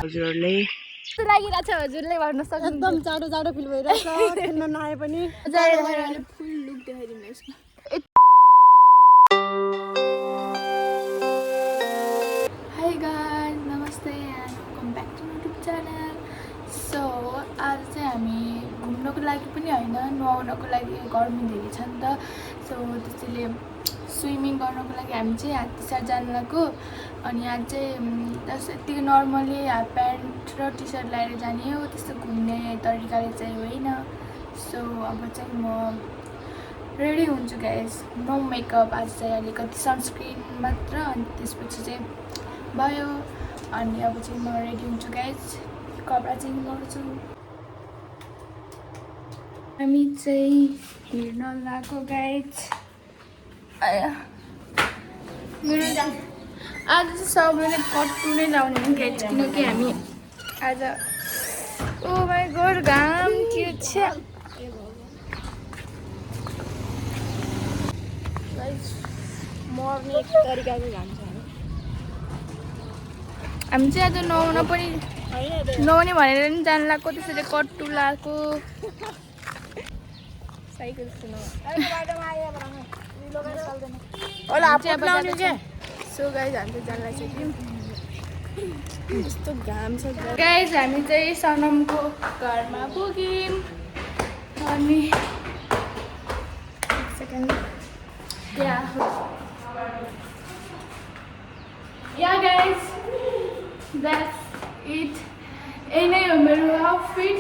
हजुरले लागिरहेछ हजुरले भन्न सक्नु एकदम जाडो जाडो फिल भइरहेछ खेल्न नआए पनि फुल लुक देखाइदिनु यसको हाई गाइस नमस्ते and welcome back to my YouTube channel so आज चाहिँ हामी घुम्नको लागि पनि होइन नुहाउनको लागि गर्मी धेरै छ नि त सो त्यसैले स्विमिङ गर्नको लागि हामी चाहिँ हात्तीसार जानु लागेको अनि आज चाहिँ जस्तो यतिको नर्मली हाफ प्यान्ट र टी सर्ट लगाएर जाने हो त्यस्तो घुम्ने तरिकाले चाहिँ होइन सो अब चाहिँ म रेडी हुन्छु गाइस नो मेकअप आज चाहिँ अलिकति सनस्क्रिन मात्र अनि त्यसपछि चाहिँ भयो अनि अब चाहिँ म रेडी हुन्छु गाइस कपडा चेन्ज गर्छु हामी चाहिँ हिँड्न लागेको गाइस मेरो आज चाहिँ सबैले कट्टु नै लाउने हो गाइस किनकि हामी आज ओ माई गॉड घाम के छ मर्ने तरिकाको घाम छ हामी चाहिँ आज नुहाउन पनि नुहाउने भनेर नि जानु लाग्यो त्यसैले कट्टु लगाएको साइकल सो गाइस हामी चाहिँ जान लागिसक्यौँ यस्तो घाम छ गाइस हामी चाहिँ सनमको घरमा पुग्यौँ अनि एक second Yeah guys, that's it. यही नै हो मेरो outfit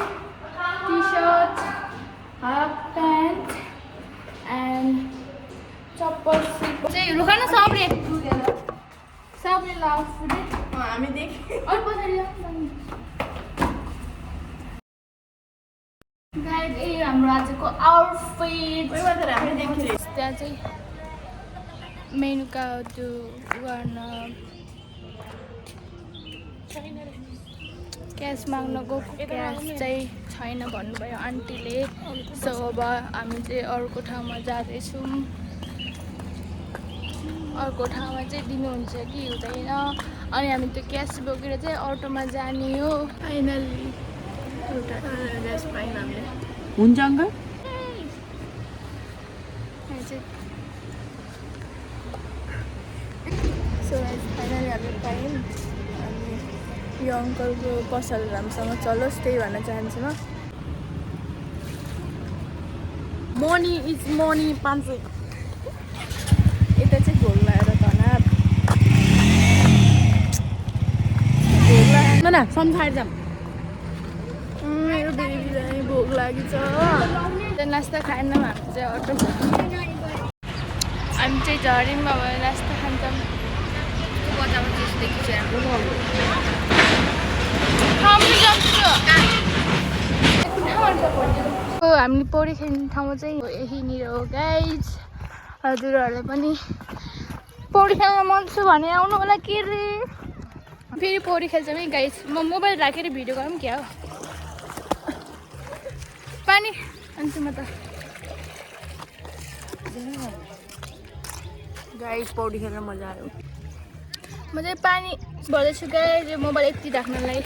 T-shirt half pant and चप्पल चाहिँ रुखा न सबले आउटफिट हामी देख्यौँ गाइस यही हाम्रो आजको आउटफिट हामी देख्यौँ त्यहाँ चाहिँ मेनुका त्यो गर्न क्यास माग्न गएको क्यास चाहिँ छैन भन्नुभयो आन्टीले सो अब हामी चाहिँ अर्को ठाउँमा जाँदैछौँ अर्को ठाउँमा चाहिँ दिनुहुन्छ कि हुँदैन अनि हामी त्यो क्यास बोकेर चाहिँ अटोमा जाने हो फाइनल्ली एउटा क्यास पायौँ हामीले हुन्छ अङ्कल सो फाइनली हामीले पायौँ अनि यो अङ्कलको पसल राम्रोसँग चलोस् त्यही भन्न चाहन्छु म मनी इज मनी 500 यता चाहिँ भोग लगाएर धनाप न सम्झाएर जाऊँ मेरो बेबीलाई भोग लागेछ नास्ता खाएन हामी चाहिँ अटो हामी चाहिँ झरीमा अब नास्ता खान्छौँ बजारमा त्यस्तो देखिन्छ हामीले पौडी खेल्ने ठाउँ चाहिँ यहीँनिर हो गाइज हजुरहरूले पनि पौडी खेल्न मन छ भने आउनु होला के रे फेरि पौडी खेल्छ है गाइज म मोबाइल राखेर भिडियो गरौँ क्या हो पानी अन्छु म त गाइस पौडी खेल्न मजा आयो म चाहिँ पानी भर्दैछु गाइज मोबाइल यति राख्नलाई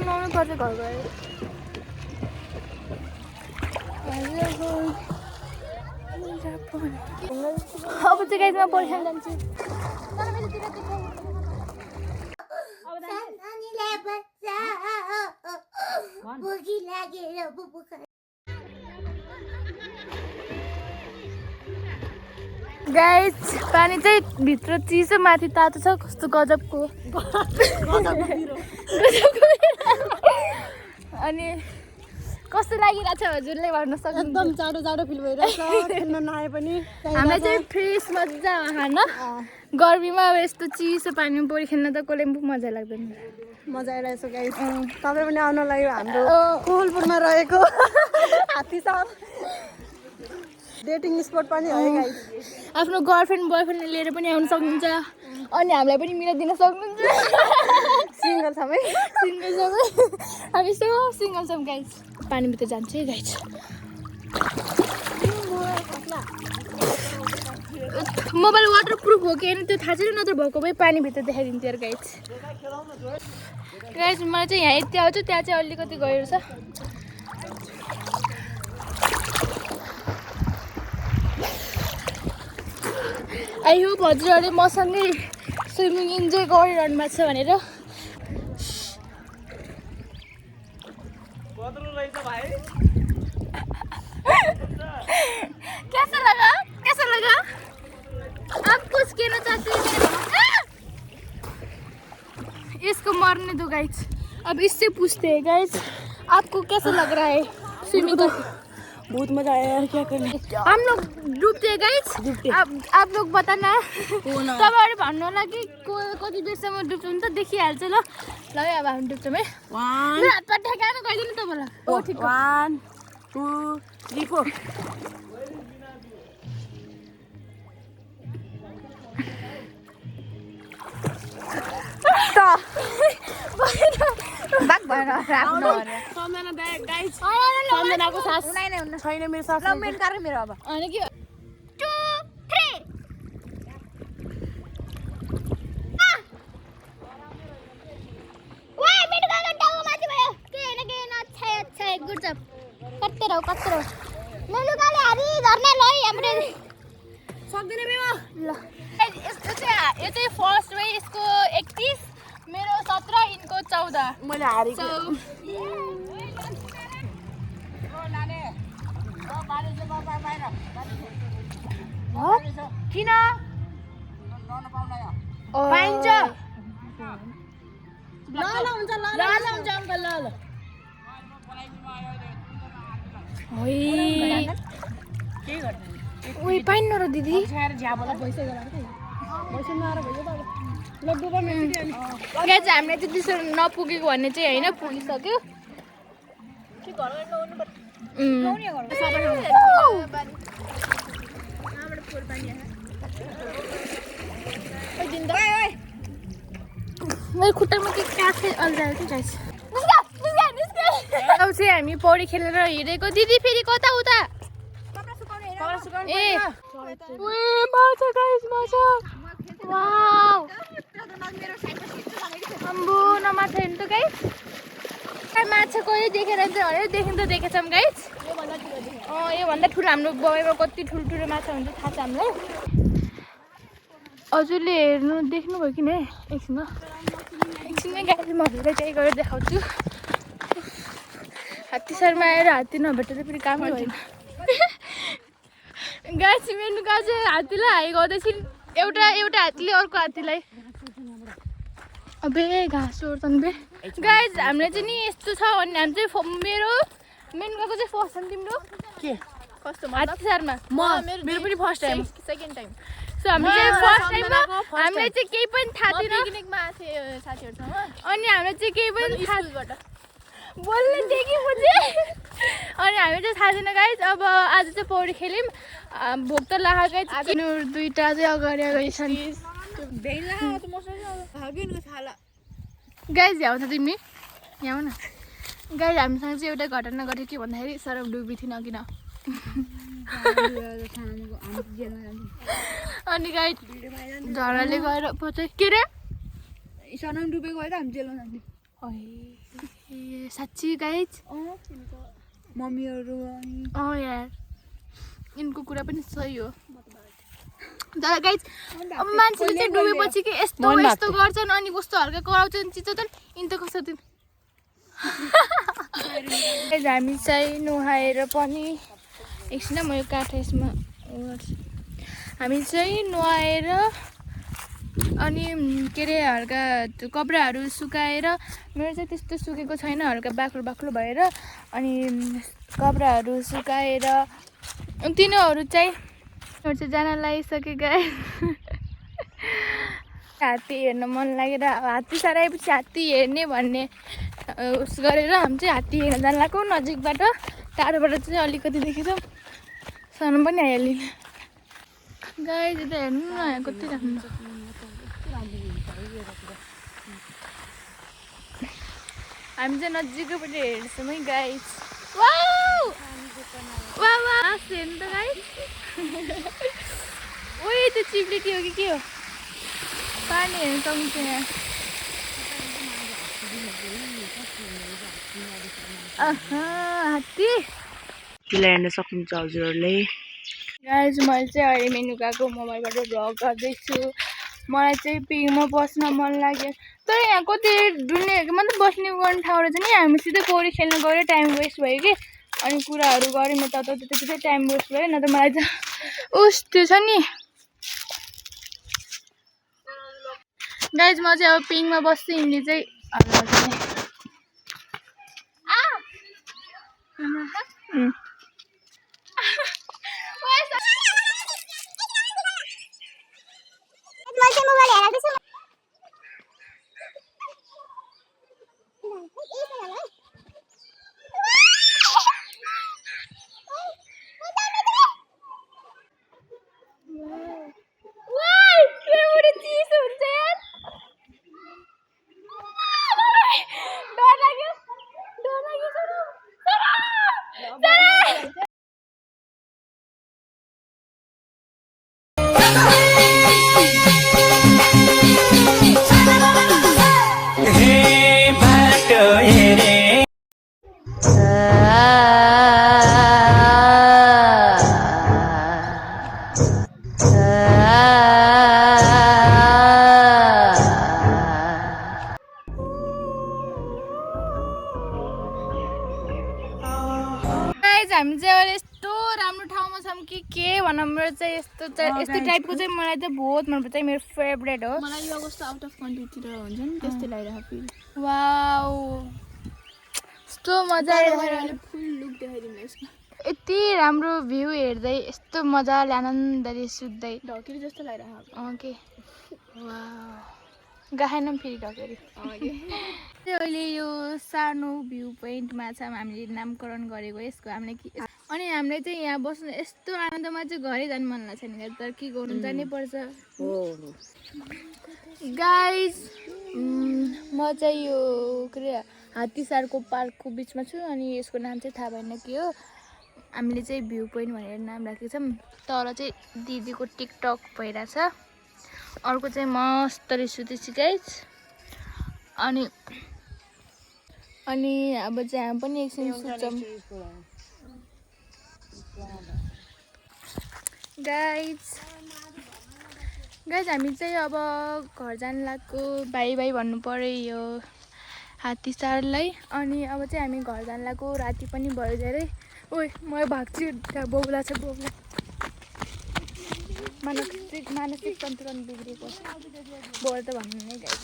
नुहाउनु पर्छ घर गएर अब चाहिँ गाइज म पौडी खेल्न जान्छु गाइस पानी चाहिँ भित्र चिसो माथि तातो छ कस्तो गजबको अनि कस्तो लागिरहेछ हजुरले भन्न सक्नु एकदम जाडो जाडो फिल भइरहेछ खेल्न नआए पनि हामीलाई चाहिँ फ्रेस मजा खान गर्मीमा अब यस्तो चिसो पानीमा पौडी खेल्न त कसले पनि मजा लाग्दैन मजा आइरहेछ गाइस तपाईँ पनि आउन लाग्यो हाम्रो कोहलपुरमा रहेको हात्तीसार डेटिङ स्पट पनि हो गाइस आफ्नो गर्लफ्रेन्ड बोयफ्रेन्ड लिएर पनि आउन सक्नुहुन्छ अनि हामीलाई पनि मिलाइदिन सक्नुहुन्छ सिंगल छौँ है सिंगल छौँ हामी सब सिंगल छौँ गाइज पानीभित्र जान्छु है गाइज मोबाइल वाटरप्रुफ हो कि होइन त्यो थाहा छैन नत्र भएको भए पानीभित्र देखाइदिन्थ्यो यार गाइज गाइज मलाई चाहिँ यहाँ यति आउँछ त्यहाँ चाहिँ अलिकति गएर छ आई होप हजुरहरूले मसँगै स्विमिङ इन्जोय गरिरहनु भएको छ भनेर कैसा लगा आप कुछ कहना चाहते हैं इसको मारने दो गाइस अब इससे पूछते हैं गाइस आपको कैसा लग रहा है स्विमिंग करके बहुत मजा आया यार क्या करने हम लोग डुबते हैं गाइस आप लोग बताना तपाईँहरू भन्नु होला कि कति बेरसम्म डुब्छौँ त देखिहाल्छ ल ल अब हामी डुब्छौँ है हात पात ठेकाएर गइदिनु तपाईँलाई 1 2 3 4 बाग भएर आफ्नो सम्झना गाइस सम्झनाको सास छैन मेरो सास ल मेरो कार मेरो अब अनि के 2 3 वाइ मेरो गागा टाउको माथि भयो के हैन अच्छा गुड जब कत्ते रहो मेरो गाले हरि झर्ना लई हाम्रो सक्दैन बेमा ल यो चाहिँ फर्स्ट वे यसको 31 मेरो 17 इनको 14 मैले हारेको किन पाइन्छ ल हुन्छ अङ्कल ल ओइ पाइन्न र दिदी गाइस हामीले चाहिँ त्यसो नपुगेको भन्ने चाहिँ होइन पुगिसक्यो मेरो खुट्टामा के काफे अल्झायो कि गाइस अब चाहिँ हामी पौडी खेलेर हिँडेको दिदी फेरि कता उता ए माछा गाइस माछा वाउ अम्बो नमाछा हेर्नु त गाइस माछा कहिले देखेर चाहिँ अरे देख्नु त देखेछौँ गाइस योभन्दा ठुलो हाम्रो बाउमा कति ठुल्ठुलो माछा हुन्छ थाहा छ हामीलाई हजुरले हेर्नु देख्नुभयो कि नै एकछिनमै गाइस म हजुरलाई चाहिँ गएर देखाउँछु हात्ती शर्मा आएर हात्ती नभेटेर फेरि कामै भएन गाइस मेरो गाछ हात्तीलाई हाई गर्दैछन् एउटा हात्तीले अर्को हात्तीलाई अबे घाँस ओर्छन् बे गाइस हामीले चाहिँ नि यस्तो छ अनि हामी चाहिँ मेरो मेन गएको चाहिँ फर्स्ट टाइम तिम्रो के कस्तो हात्ती शर्मा मेरो पनि first time second time so हामीले चाहिँ फर्स्ट टाइममा हामीले चाहिँ केही पनि थाहा थिएन पिकनिकमा थियो साथीहरुसँग अनि हामीले चाहिँ केही पनि थाहा बोल्न थिएँ कि बुझे अनि हामी चाहिँ थाहा छैन गाइस अब आज चाहिँ पौडी खेल्यौँ भोक त लागेको तिनीहरू दुईटा चाहिँ अगाडि छन् गाइस यहाँ आउँछ तिमी यहाँ आउ न गाइस हामीसँग चाहिँ एउटा घटना घट्यो के भन्दाखेरि सरब डुबी थिएन किन अनि गाइस झराले गएर पछि के रे सनम डुबेको भए त हामी जेलमा जान्थ्यौँ ए साँच्ची गाइस मम्मीहरू यार यिनको कुरा पनि सही हो तर गाइस मान्छेले चाहिँ डुबेपछि कि यस्तो गर्छन् अनि कस्तो हल्का कराउँछन् चिच्याउँछन् यिनी त कस्तो दिन हामी चाहिँ नुहाएर पनि एकछिन म यो काठ यसमा हामी चाहिँ नुहाएर अनि के अरे हल्का कपडाहरू सुकाएर मेरो चाहिँ त्यस्तो सुकेको छैन हल्का बाक्लो भएर अनि कपडाहरू सुकाएर तिनीहरू चाहिँ जान लागिसकेका हात्ती हेर्न मन लागेर हात्ती सराएपछि हात्ती हेर्ने भन्ने उस गरेर हामी चाहिँ हात्ती हेर्न जान लागेको नजिकबाट टाढोबाट चाहिँ अलिकति देखेछौँ सन पनि आइहाल्यो गाई चाहिँ हेर्नु न कति राम्रो हामी चाहिँ नजिकैबाट हेर्छौँ है गाइस। वाउ वाउ वाउ हेर्नु त गाइस। ओइ त्यो चिप्लेटी हो कि के हो? पानी हेर्नु सक्नुहुन्छ यहाँ। हात्ती हेर्न सक्नुहुन्छ हजुरहरूले। गाइस मैले चाहिँ अहिले मेनु गएको मोबाइलबाट भ्लग गर्दैछु। मलाई चाहिँ पिङमा बस्न मन लाग्यो तर यहाँ कति डुल्ने मतलब बस्ने गर्ने ठाउँ रहेछ नि। हामी सिधै पौडी खेल्न गयो टाइम वेस्ट भयो कि अनि कुराहरू गऱ्यौँ यताउता त्यतिकै टाइम वेस्ट भयो। न त मलाई त उस त्यो छ नि गाइस म चाहिँ अब पिङमा बस्छु। यिनले चाहिँ हामी चाहिँ अहिले यस्तो राम्रो ठाउँमा छौँ कि के भनौँ। मेरो चाहिँ यस्तो टाइपको चाहिँ मलाई चाहिँ बहुत मनपर्छ। मेरो फेभरेट हो। मलाई यो कस्तो आउट अफ कन्ट्रीतिर हुन्छ नि त्यस्तै लागिरहेको फिल। वाउ यस्तो मजा आइरहेको। फुल लुक देखाइदिनु यसको। यति राम्रो भ्यू हेर्दै यस्तो मजाले आनन्दले सुत्दै ढकेरी जस्तो लागिरहेको। के वाउ गाएनौँ फेरि ढकेरी। अहिले यो सानो भ्यू पोइन्टमा छ हामीले नामकरण गरेको यसको। हामीले अनि हामीले चाहिँ यहाँ बस्नु यस्तो आनन्दमा चाहिँ घरै जानु मन लाग्छ नि तर के गर्नु जानै पर्छ गाइस। म चाहिँ यो के अरे हात्तीसारको पार्कको बिचमा छु अनि यसको नाम चाहिँ थाहा भएन के हो। हामीले चाहिँ भ्यू पोइन्ट भनेर नाम राखेको छौँ। तल चाहिँ दिदीको टिकटक भइरहेछ। अर्को चाहिँ मस्तले सुतेछु गाइस। अनि अब चाहिँ हामी पनि एकछिन सुत्छौँ गाइस। हामी चाहिँ अब घर जानु लाग्यो। बाई बाई भन्नु पर्यो यो हात्तीसारलाई। अनि अब चाहिँ हामी घर जानु लाग्यो। राति पनि भयो धेरै। ओइ म भाग्छु त्यहाँ बोब्ला छ बोब्ला। मानसिक सन्तुलन बिग्रेको बोल त भन्नु नै गाइस।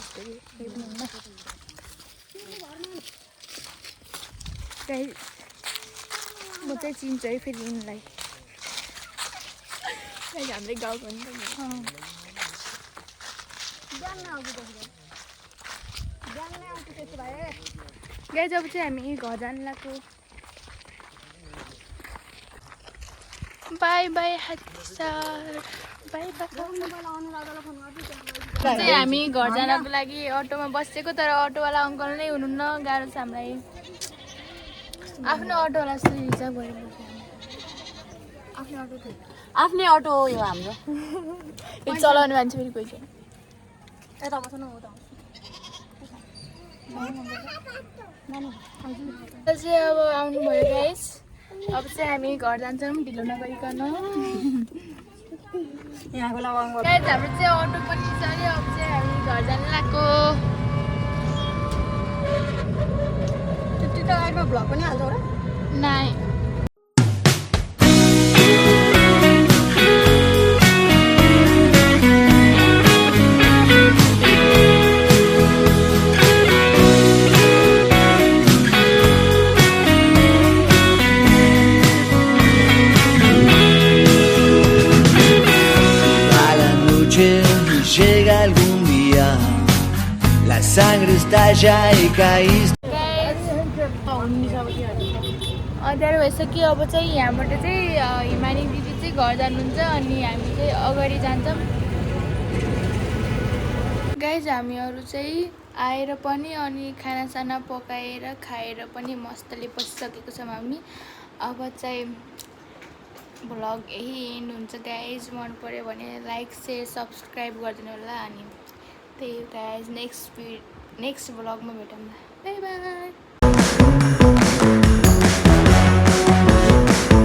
म चाहिँ चिन्छु है फेरि यिनलाई। हाम्रै गाउँको नि त गाइस। अब चाहिँ हामी घर जानु लाग्यो। Bye bye Hattisar bye bye. चाहिँ हामी घर जानको लागि अटोमा बसेको तर अटोवाला अङ्कल नै हुनुहुन्न। गाह्रो छ हामीलाई। आफ्नो अटोवाला जस्तो रिजर्भ गरेर आफ्नै अटो हो यो हाम्रो। यो चलाउने मान्छे फेरि कोही छैन। चाहिँ अब आउनुभयो गाइस। अब चाहिँ हामी घर जान्छौँ ढिलो नगरिकन। हाम्रो चाहिँ अटो पनि चल्यो। अब चाहिँ हामी घर जानु लाग्यो। टिकटकमा भ्लग पनि हाल्छौ र? नाइ sangre estalla y caíste. अँध्यारो भइसक्यो। अब चाहिँ यहाँबाट चाहिँ हिमानी दिदी चाहिँ घर जानुहुन्छ अनि हामी चाहिँ अगाडि जान्छौँ गाइस। हामीहरू चाहिँ आएर पनि अनि खानासाना पकाएर खाएर पनि मस्तले बसिसकेको छ हामी। अब चाहिँ भ्लग यही एन्ड हुन्छ गाइज। मन पर्यो भने लाइक शेयर सब्सक्राइब गरिदिनु होला। अनि त्यही गाइज नेक्स्ट भ्लगमा भेटौँला। Bye by.